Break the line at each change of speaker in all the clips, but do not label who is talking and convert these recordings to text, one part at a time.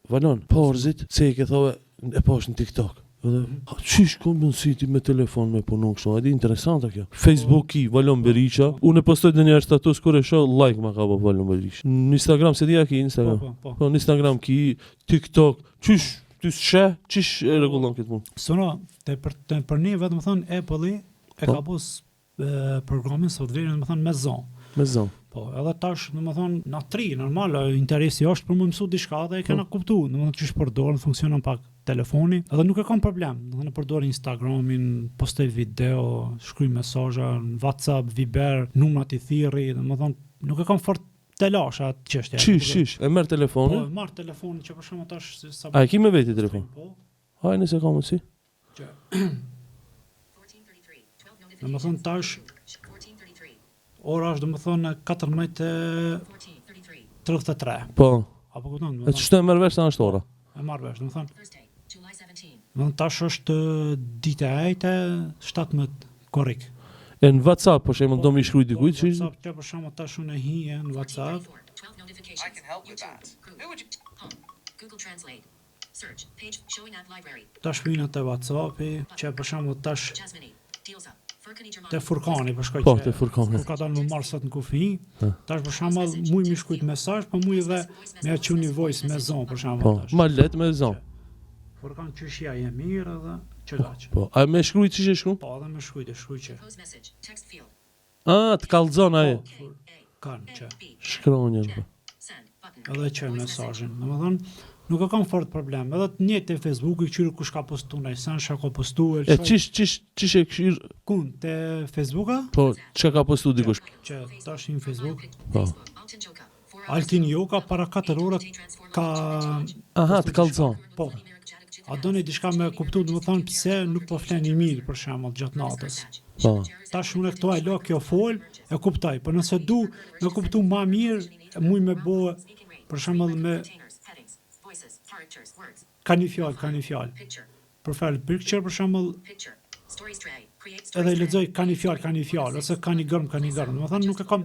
Valon, porzit, se i ke thove, e po është në TikTok. Edhe, ha, qysh ka mundësi ti me telefon me punu kështu, e di interesante kjo. Facebook ki, Valon Berisha, unë e postoj dhe njëherë status kur e shoh, like ma ka bo Valon Berisha. Në Instagram, se di a ki
Po,
Instagram?
po, po.
Po, në Instagram ki, TikTok, qysh, ty s'sheh, qysh e rregullon këtë punë?
Sono, te për, te për neve, do të thonë, Apple-i e
Po.
ka pos e, programin software, do të thonë, me zonë.
Me zonë.
Po, edhe tash, do të thonë, na tri, normal, e, interesi është për më mësu diçka dhe e kena
Po.
kuptu, do të thonë qysh përdoren, funksionon pak telefoni, edhe nuk e kam problem, do të thonë përdor Instagramin, postoj video, shkruaj mesazha në WhatsApp, Viber, numrat i thirri, do të thonë, nuk e kam fort telash atë çështje.
Qysh, qysh, e merr
Po,
telefonin,
e marr telefonin që për shembull tash se sa
a e ki me veti telefon?
Po.
Haj, nëse ka mundësi.
Që Do më thonë tash ora është do më thonë 14:33.
Po,
Apo kupton? Do
e
më thonë,
qysh e merr vesh sa është ora?
e marr vesh, do më thonë, do më thonë tash është dita e ejte 17 korrik.
E në WhatsApp, për shembull, do më i shkruaj dikujt,
Po,
qysh?
WhatsApp, që për shembull tash unë e hije në WhatsApp,
I can help with that. Who would you
Google Translate. Search. Page. Showing app library.
Tash hyna te WhatsAppi, që për shembull tash
Jasmine. Deals up. Furkani Germani.
te Furkani, po shkoj
Po,
që
te Furkani.
Kur ka dalë më marrë sot në kufi,
Ha.
tash për shembull muj mi shkruajt mesazh, po muj edhe me ja çu një voice me zonë për shembull
Po,
tash.
ma lehtë me zonë.
Furkan qysh ja je mirë edhe që kaq.
Po, a me shkruaj qysh e shkruan?
Po, edhe me shkruajt, e shkruaj që.
Compose message. Text field.
Ah, të kallzon ai.
Po, Kanë që.
B.
Shkronjën po.
Send. Button.
Edhe që mesazhin. Domethënë, nuk e kam fort problem. Edhe të njëjtë te Facebooku, kqyr kush ka postu ndaj sen, çka ka postu,
E
lëshoj.
qysh qysh qysh e këshir,
Kun te Facebooka,
po çka ka postu dikush?
që tash në Facebook,
Po.
Altin Joka.
Altin Joka para 4 orë ka
Aha, të kallzon.
Po. A doni diçka me kuptu, do të thonë pse nuk po fleni mirë për shembull gjatë natës.
Po.
Tash unë këto e lo kjo fol, e kuptoj, po nëse du me kuptu ma mirë, muj me bo për shembull me ka një fjalë, ka një fjalë. Profile picture për shembull, edhe i lexoj ka një fjalë, ka një fjalë, ose ka një gërm, ka një gërm. Do të thonë nuk e kam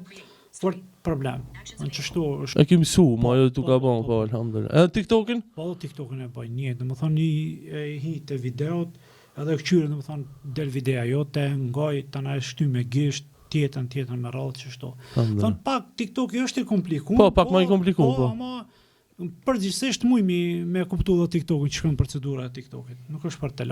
fort problem. Në qështu është
E ki mësu, ma jo tu
Po,
ka
po,
bon,
po.
po, alhamdulillah. Edhe TikTokin?
Po edhe TikTokin e bëj njëjtë, do të thonë i e hi te videot, edhe këqyre, do të thonë del videoja jote, ngoj, tana e shty me gisht, tjetën, tjetën me radhë qështu.
Alhamdulillah.
Thonë pak TikToki është i komplikuar.
Po, pak ma i komplikuar, po.
ama përgjithsisht muj mi me kuptu dhe TikTokun që shkon procedura e TikTokit. Nuk është për telash.